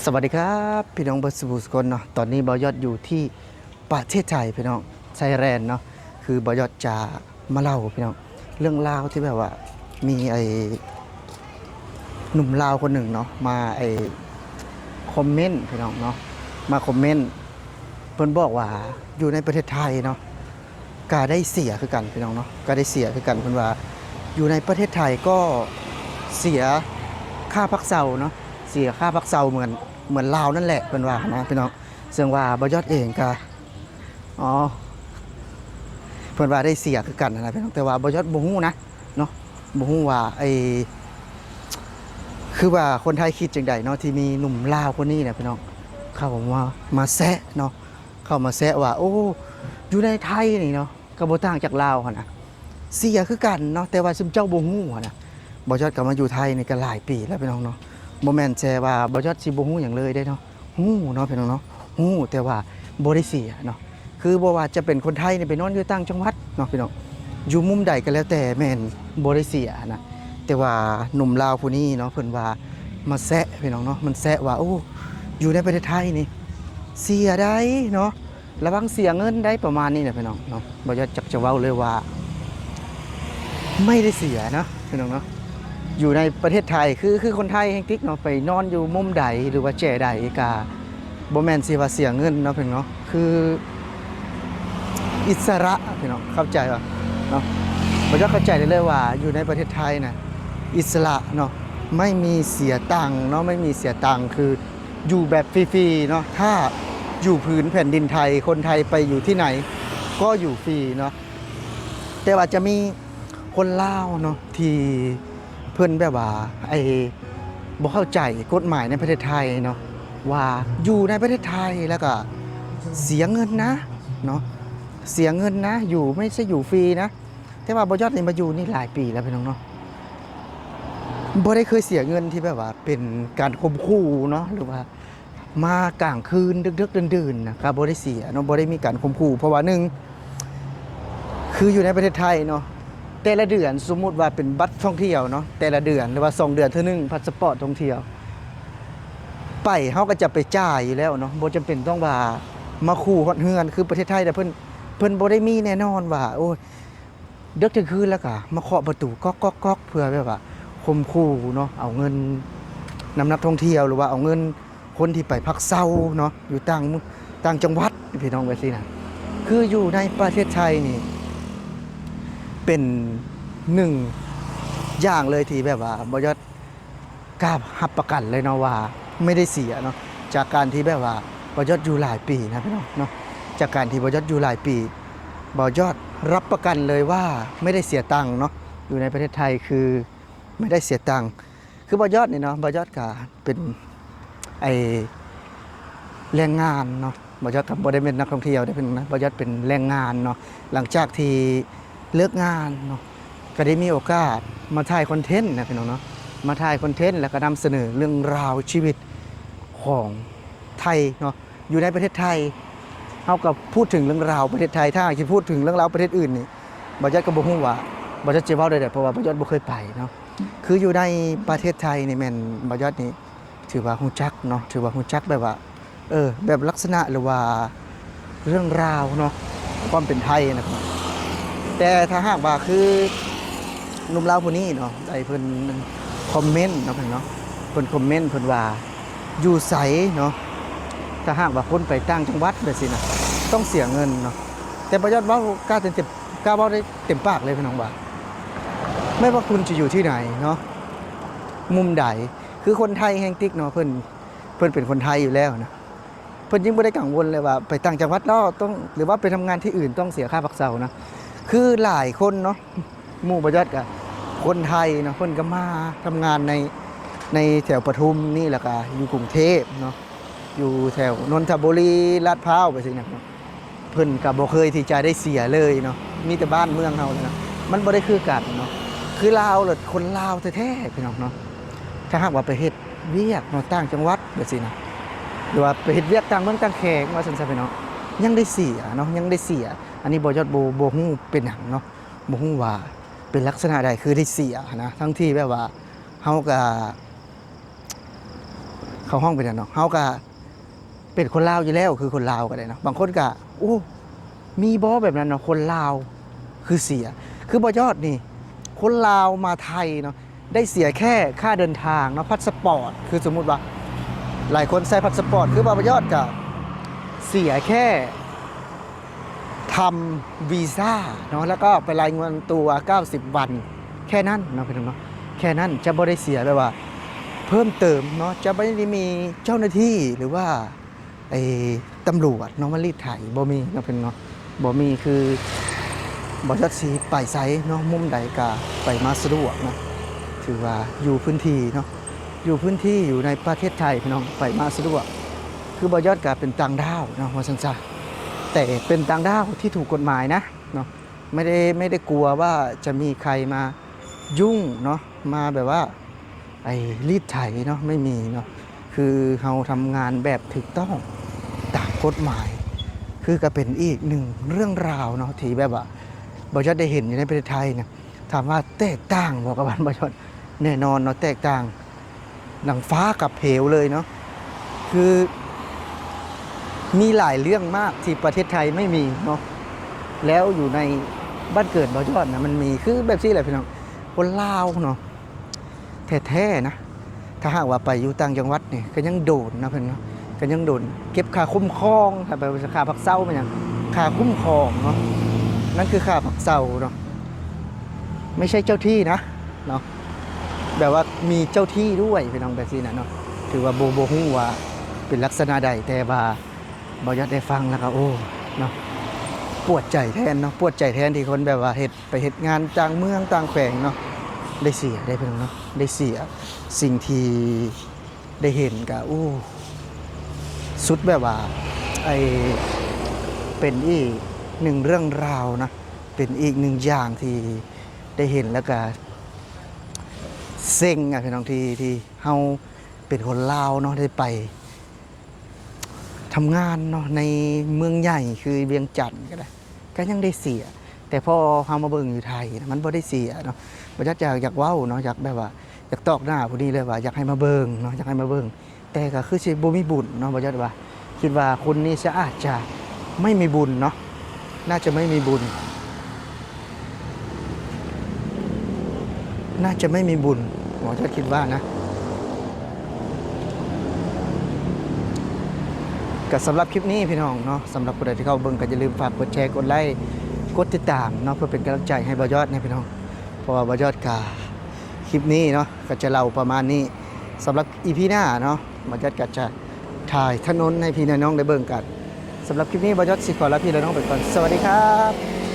ສະຫວັດດີຄັບ ພີ່ນ້ອງເບິດສູ່ຜູ້ສູ່ຄົນເນາະ. ຕອນນີ້ບ່າວຍອດຢູ່ທີ່ປະເທດໄທພີ່ນ້ອງ, ໄທແລນເນາະ. ຄືບ່າວຍອດຈະມາເລົ່າພີ່ນ້ອງ ເລື່ອງລາວທີ່ແບບວ່າມີໄອ້ໜຸ່ມລາວຄົນໜຶ່ງເນາະ ມາໄອ້ຄອມເມັນພີ່ນ້ອງເນາະ, ມາຄອມເມັນ. ເພິ່ນບອກວ່າຢູ່ໃນປະເທດໄທເນາະ ກະໄດ້ເສຍຄືກັນພີ່ນ້ອງເນາະ, ກະໄດ້ເສຍຄືກັນ. ເພິ່ນວ່າຢູ່ໃນປະເທດໄທກໍເສຍຄ່າພັກເຊົາເນາະ, ເສຍຄ່າພັກເຊົາເໝືອນ ເໝືອນລາວນັ້ນແຫຼະ ເພິ່ນວ່ານະພີ່ນ້ອງ. ເຊິ່ງວ່າບ່າວຍອດເອງກະ ອໍ ເພິ່ນວ່າໄດ້ເສຍຄືກັນນະພີ່ນ້ອງ, ແຕ່ວ່າບ່າວຍອດບໍ່ຮູ້ນະເນາະ, ບໍ່ຮູ້ວ່າໄອ້ ຄືວ່າຄົນໄທຄິດຈັ່ງໃດເນາະ ທີ່ມີໜຸ່ມລາວຄົນນີ້ນະພີ່ນ້ອງ ເຂົ້າມາ ມາແຊະເນາະ, ເຂົ້າມາແຊະວ່າ ໂອ້ ຢູ່ໃນໄທນີ້ເນາະ ກໍບໍ່ຕ່າງຈາກລາວຫັ້ນນະ, ເສຍຄືກັນເນາະ ແຕ່ວ່າຊຸມເຈົ້າບໍ່ຮູ້ຫັ້ນນະ. ບ່າວຍອດກໍມາຢູ່ໄທນີ້ກໍຫຼາຍປີແລ້ວພີ່ນ້ອງເນາະ, ບໍ່ແມ່ນແຕ່ວ່າບ່າວຍອດຊິບໍ່ຮູ້ຫຍັງເລີຍເດ້ເນາະ, ຮູ້ເນາະພີ່ນ້ອງເນາະ, ຮູ້ ແຕ່ວ່າບໍ່ໄດ້ເສຍເນາະ. ຄືບໍ່ວ່າຈະເປັນຄົນໄທນີ້ໄປນອນຢູ່ຕ່າງຈັງຫວັດເນາະພີ່ນ້ອງ, ຢູ່ມຸມໃດກໍແລ້ວແຕ່ ແມ່ນບໍ່ໄດ້ເສຍນະ. ແຕ່ວ່າໜຸ່ມລາວຜູ້ນີ້ເນາະ ເພິ່ນວ່າມາແຊະພີ່ນ້ອງເນາະ, ມັນແຊະວ່າ ໂອ້ ຢູ່ໃນປະເທດໄທນີ້ເສຍໄດ໋ເນາະ, ລະວັງເສຍເງິນໄດ໋ ປະມານນີ້ນະພີ່ນ້ອງເນາະ. ບໍ່ຢາກ ຈັກຈະເວົ້າເລີຍວ່າ ໄມ່ໄດ້ເສຍເນາະພີ່ນ້ອງເນາະ, ຢູ່ໃນປະເທດໄທ ຄື ຄືຄົນໄທແຮ່ງຕິກເນາະ ໄປນອນຢູ່ມຸມໃດ ຫຼືວ່າແຈໃດກະບໍ່ແມ່ນຊິວ່າເສຍເງິນເນາະພີ່ນ້ອງເນາະ, ຄືອິດສະຫຼະພີ່ນ້ອງ ເຂົ້າໃຈບໍ່ເນາະ. ບໍ່ຢາກ ເຂົ້າໃຈໄດ້ເລີຍວ່າຢູ່ໃນປະເທດໄທນະ ອິດສະຫຼະເນາະ ໄມ່ມີເສຍຕັງເນາະ, ໄມ່ມີເສຍຕັງ ຄື ຢູ່ແບບຟຣີໆເນາະ. ຖ້າຢູ່ພື້ນແຜ່ນດິນໄທ ຄົນໄທໄປຢູ່ທີ່ໃດກໍຢູ່ຟຣີເນາະ. ແຕ່ວ່າຈະມີຄົນລາວເນາະ ທີ່ເພິ່ນແບບວ່າ ໄອ້ ບໍ່ເຂົ້າໃຈກົດໝາຍໃນປະເທດໄທເນາະ ວ່າຢູ່ໃນປະເທດໄທແລ້ວກໍເສຍເງິນນະເນາະ, ເສຍເງິນນະ, ຢູ່ ໄມ່ໃຊ່ຢູ່ຟຣີນະ. ແຕ່ວ່າບ່າວຍອດນີ້ມາຢູ່ນີ້ຫຼາຍປີແລ້ວພີ່ນ້ອງເນາະ, ບໍ່ໄດ້ເຄີຍເສຍເງິນທີ່ແບບວ່າເປັນການຂົ່ມຂູ່ເນາະ ຫຼືວ່າມາກາງຄືນ ດຶກໆ ດື່ນໆ ນະ ກໍບໍ່ໄດ້ເສຍເນາະ, ບໍ່ໄດ້ມີການຂົ່ມຂູ່. ເພາະວ່າໜຶ່ງ ຄືຢູ່ໃນປະເທດໄທເນາະ ແຕ່ລະເດືອນ ສົມມຸດວ່າເປັນບັດທ່ອງທ່ຽວເນາະ ແຕ່ລະເດືອນ ຫຼືວ່າສອງເດືອນເທື່ອໜຶ່ງ ພາສະປອດທ່ອງທ່ຽວ ໄປເຮົາກໍຈະໄປຈ່າຍຢູ່ແລ້ວເນາະ, ບໍ່ຈຳເປັນຕ້ອງວ່າມາຂູ່ຮອດເຮືອນ. ຄືປະເທດໄທນະ ເພິ່ນ ເພິ່ນບໍ່ໄດ້ມີແນ່ນອນວ່າ ໂອ້ຍ ເດິກທ່ຽງຄືນແລ້ວກະມາເຄາະປະຕູກອກໆໆ ເພື່ອແບບວ່າຂົ່ມຂູ່ເນາະ ເອົາເງິນນຳນັກທ່ອງທ່ຽວ ຫຼືວ່າເອົາເງິນຄົນທີ່ໄປພັກເຊົາເນາະ ຢູ່ຕ່າງ ຕ່າງຈັງຫວັດ ພີ່ນ້ອງ ແບບຊີ້ນະ. ຄືຢູ່ໃນປະເທດໄທນີ້ ເປັນໜຶ່ງຢ່າງເລີຍທີ່ແບບວ່າບໍ່ຢາກ ກ້າຮັບປະກັນເລີຍເນາະວ່າໄມ່ໄດ້ເສຍເນາະ, ຈາກການທີ່ແບບວ່າບ່າວຍອດຢູ່ຫຼາຍປີນະພີ່ນ້ອງເນາະ, ຈາກການທີ່ບ່າວຍອດຢູ່ຫຼາຍປີ ບ່າວຍອດຮັບປະກັນເລີຍວ່າໄມ່ໄດ້ເສຍຕັງເນາະ, ຢູ່ໃນປະເທດໄທຄືໄມ່ໄດ້ເສຍຕັງ. ຄືບ່າວຍອດນີ້ເນາະ ບ່າວຍອດກະເປັນ ໄອ້ ແຮງງານເນາະ, ບ່າວຍອດກໍບໍ່ໄດ້ແມ່ນນັກທ່ອງທ່ຽວເດ້ເພິ່ນນະ, ບ່າວຍອດເປັນແຮງງານເນາະ. ຫຼັງຈາກທີ່ເລີກງານເນາະ ກໍໄດ້ມີໂອກາດມາຖ່າຍຄອນເທັນນະພີ່ນ້ອງເນາະ, ມາຖ່າຍຄອນເທັນ ແລ້ວກໍນຳສະເໜີເລື່ອງລາວຊີວິດຂອງໄທເນາະ ຢູ່ໃນປະເທດໄທ. ເຮົາກໍພູດເຖິງເລື່ອງລາວປະເທດໄທ, ຖ້າຫາກຊິພູດເຖິງເລື່ອງລາວປະເທດອື່ນນີ້ ບ່າວຍອດກໍບໍ່ຮູ້ວ່າບ່າວຍອດຊິເວົ້າແນວໃດ ເພາະວ່າບ່າວຍອດບໍ່ເຄີຍໄປເນາະ. ຄືຢູ່ໃນປະເທດໄທນີ້ແມ່ນບ່າວຍອດນີ້ ຖືວ່າຮູ້ຈັກເນາະ, ຖືວ່າຮູ້ຈັກແບບວ່າ ເອີ ແບບລັກສະນະ ຫຼືວ່າເລື່ອງລາວເນາະ ຄວາມເປັນໄທນະ. ແຕ່ຖ້າຫາກວ່າຄືໜຸ່ມລາວຜູ້ນີ້ເນາະ ໄດ້ເພິ່ນຄອມເມັນເນາະ ເພິ່ນເນາະ ເພິ່ນຄອມເມັນ ເພິ່ນວ່າ ຢູ່ໃສເນາະ ຖ້າຫາກວ່າຄົນໄປຕ່າງຈັງຫວັດແບບຊີ້ນະ ຕ້ອງເສຍເງິນເນາະ. ແຕ່ບ່າວຍອດເວົ້າ ກ້າເຕັມ ກ້າເວົ້າໄດ້ເຕັມປາກເລີຍພີ່ນ້ອງວ່າ ແມ່ນວ່າຄຸນຈະຢູ່ທີ່ໃດເນາະ ມຸມໃດ ຄືຄົນໄທແຮ່ງຕິກເນາະ ເພິ່ນ ເພິ່ນເປັນຄົນໄທຢູ່ແລ້ວນະ, ເພິ່ນຈຶ່ງບໍ່ໄດ້ກັງວົນເລີຍວ່າໄປຕ່າງຈັງຫວັດແລ້ວຕ້ອງ ຫຼືວ່າໄປທຳງານທີ່ອື່ນຕ້ອງເສຍຄ່າພັກເຊົານະ. ຄືຫຼາຍຄົນເນາະ ໝູ່ບ່າວຍອດກະຄົນໄທເນາະ ເພິ່ນກໍມາທຳງານໃນ ໃນແຖວປະທຸມນີ້ ແລ້ວກະຢູ່ກຸງເທບເນາະ ຢູ່ແຖວນົນທະບູລີ ລາດພ້າວ ແບບຊີ້ນະ. ເພິ່ນກໍບໍ່ເຄີຍທີ່ຈະໄດ້ເສຍເລີຍເນາະ, ມີແຕ່ບ້ານເມືອງເຮົາເນາະ ມັນບໍ່ໄດ້ຄືກັນເນາະ. ຄືລາວລະ ຄົນລາວແທ້ໆ ພີ່ນ້ອງເນາະ ຖ້າຫາກວ່າໄປເຮັດວຽກເນາະ ຕ່າງຈັງຫວັດແບບຊີ້ນະ ຫຼືວ່າໄປເຮັດວຽກຕ່າງເມືອງຕ່າງແຂວງວ່າຊັ້ນຊະ ພີ່ນ້ອງ ຍັງໄດ້ເສຍເນາະ ຍັງໄດ້ເສຍ. ອັນນີ້ບ່າວຍອດບໍ່ ບໍ່ຮູ້ເປັນຫຍັງເນາະ, ບໍ່ຮູ້ວ່າເປັນລັກສະນະໃດຄືໄດ້ເສຍນະ ທັງທີ່ແບບວ່າເຮົາກໍ ເຂົາຮ້ອງເປັນຫຍັງເນາະ ເຮົາກໍເປັນຄົນລາວຢູ່ແລ້ວ ຄືຄົນລາວກໍໄດ້ເນາະ. ບາງຄົນກໍ ໂອ້ ມີບໍ່ແບບນັ້ນເນາະ ຄົນລາວຄືເສຍ ຄືບໍ່ຍອດນີ້ ຄົນລາວມາໄທເນາະ ໄດ້ເສຍແຄ່ຄ່າເດີນທາງເນາະ ພາສປອດ ຄືສົມມຸດວ່າ ຫຼາຍຄົນໃຊ້ພາສປອດ ຄືບໍ່ຍອດກໍເສຍແຄ່ ທຳວີຊາເນາະ ແລ້ວກໍໄປລາຍງານຕົວເກົ້າສິບວັນ ແຄ່ນັ້ນເນາະ ພີ່ນ້ອງເນາະ ແຄ່ນັ້ນ ຈະບໍ່ໄດ້ເສຍແບບວ່າເພີ່ມເຕີມເນາະ ຈະບໍ່ໄດ້ມີເຈົ້າໜ້າທີ່ ຫຼືວ່າ ໄອ້ຕຳຫຼວດເນາະ ມາລີດໄຖ ບໍ່ມີເນາະ ພີ່ນ້ອງເນາະ ບໍ່ມີ ຄືບໍ່ຈັກຊິໄປໃສເນາະ ມຸມໃດກໍໄປມາສະດວກເນາະ ຖືວ່າຢູ່ພື້ນທີ່ເນາະ ຢູ່ພື້ນທີ່ ຢູ່ໃນປະເທດໄທ ພີ່ນ້ອງ ໄປມາສະດວກ ຄືບໍ່ຍອດກໍເປັນຕ່າງດ້າວເນາະ ວ່າຊັ້ນຊະ ແຕ່ເປັນຕ່າງດ້າວທີ່ຖືກກົດໝາຍນະເນາະ ໄມ່ໄດ້ ໄມ່ໄດ້ກົວວ່າຈະມີໃຄມາຫຍຸ້ງເນາະ ມາແບບວ່າ ໄອ້ລີດໄຖເນາະ ໄມ່ມີເນາະ ຄືເຮົາທຳງານແບບຖືກຕ້ອງຕາມກົດໝາຍ ຄືກໍເປັນອີກໜຶ່ງເລື່ອງລາວເນາະ ທີ່ແບບວ່າບໍ່ຢາກໄດ້ເຫັນຢູ່ໃນປະເທດໄທນະ. ຖາມວ່າແຕກຕ່າງບໍ່ກັບບ້ານບໍ່ຍອດ? ແນ່ນອນເນາະ ແຕກຕ່າງ ດັ່ງຟ້າກັບເຫວເລີຍເນາະ ຄືມີຫຼາຍເລື່ອງມາກທີ່ປະເທດໄທໄມ່ມີເນາະ ແລ້ວຢູ່ໃນບ້ານເກີດບໍ່ຍອດນະ ມັນມີ ຄືແບບຊີ້ແຫຼະ ພີ່ນ້ອງ ຄົນລາວເນາະ ແທ້ໆນະ ຖ້າຫາກວ່າໄປຢູ່ຕ່າງຈັງຫວັດນີ້ ກໍຍັງໂດນນະເພິ່ນເນາະ ກໍຍັງໂດນເກັບຄ່າຄຸ້ມຄອງ ຄ່າໄປ ຄ່າພັກເຊົາ ແມ່ນຫຍັງ ຄ່າຄຸ້ມຄອງເນາະ ນັ້ນຄືຄ່າພັກເຊົາເນາະ ໄມ່ໃຊ່ເຈົ້າທີ່ນະເນາະ ແບບວ່າມີເຈົ້າທີ່ດ້ວຍ ພີ່ນ້ອງ ແບບຊີ້ນະເນາະ ຖືວ່າບໍ່ ບໍ່ຮູ້ວ່າເປັນລັກສະນະໃດ ແຕ່ວ່າບໍ່ຢາກໄດ້ຟັງແລ້ວກໍ ໂອ້ ເນາະ ປວດໃຈແທນເນາະ ປວດໃຈແທນທີ່ຄົນແບບວ່າເຮັດ ໄປເຮັດງານຕ່າງເມືອງຕ່າງແຂວງເນາະ ໄດ້ເສຍ ໄດ້ເພິ່ນເນາະ ໄດ້ເສຍ ສິ່ງທີ່ໄດ້ເຫັນກະ ໂອ້ ສຸດແບບວ່າ ໄອ້ ເປັນອີກໜຶ່ງເລື່ອງລາວນະ ເປັນອີກໜຶ່ງຢ່າງທີ່ໄດ້ເຫັນແລ້ວກະເຊັງອະ ພີ່ນ້ອງ ທີ່ ທີ່ເຮົາເປັນຄົນລາວເນາະ ໄດ້ໄປ ທຳງານເນາະ ໃນເມືອງໃຫຍ່ຄືວຽງຈັນກໍໄດ້ ກໍຍັງໄດ້ເສຍ ແຕ່ພໍເຮົາມາເບິ່ງຢູ່ໄທນະ ມັນບໍ່ໄດ້ເສຍເນາະ ບໍ່ຢາກ ຢາກ ຢາກເວົ້າເນາະ ຢາກແບບວ່າ ຢາກຕອກໜ້າຜູ້ນີ້ເລີຍວ່າ ຢາກໃຫ້ມາເບິ່ງເນາະ ຢາກໃຫ້ມາເບິ່ງ ແຕ່ກໍຄືຊິບໍ່ມີບຸນເນາະ ບໍ່ຢາກວ່າ ຄິດວ່າຄົນນີ້ຈະ ອາດຈະໄມ່ມີບຸນເນາະ ໜ້າຈະໄມ່ມີບຸນ ໜ້າຈະໄມ່ມີບຸນ ໝໍຈອດຄິດວ່ານະ. ກໍສຳລັບຄລິບນີ້ພີ່ນ້ອງເນາະ ສຳລັບຜູ້ໃດທີ່ເຂົ້າເບິ່ງກໍຢ່າລືມຝາກກົດແຊ ກົດໄລ ກົດຕິດຕາມເນາະ ເພື່ອເປັນກຳລັງໃຈໃຫ້ບ່າວຍອດແດ່ພີ່ນ້ອງ ເພາະວ່າບ່າວຍອດກໍ ຄລິບນີ້ເນາະ ກໍຈະເລົ່າປະມານນີ້ ສຳລັບອີພີໜ້າເນາະ ບ່າວຍອດກໍຈະຖ່າຍຖະໜົນໃຫ້ພີ່ໃຫ້ນ້ອງໄດ້ເບິ່ງກັນ ສຳລັບຄລິບນີ້ບ່າວຍອດຊິຂໍລາພີ່ລານ້ອງໄປກ່ອນ ສະຫວັດດີຄັບ.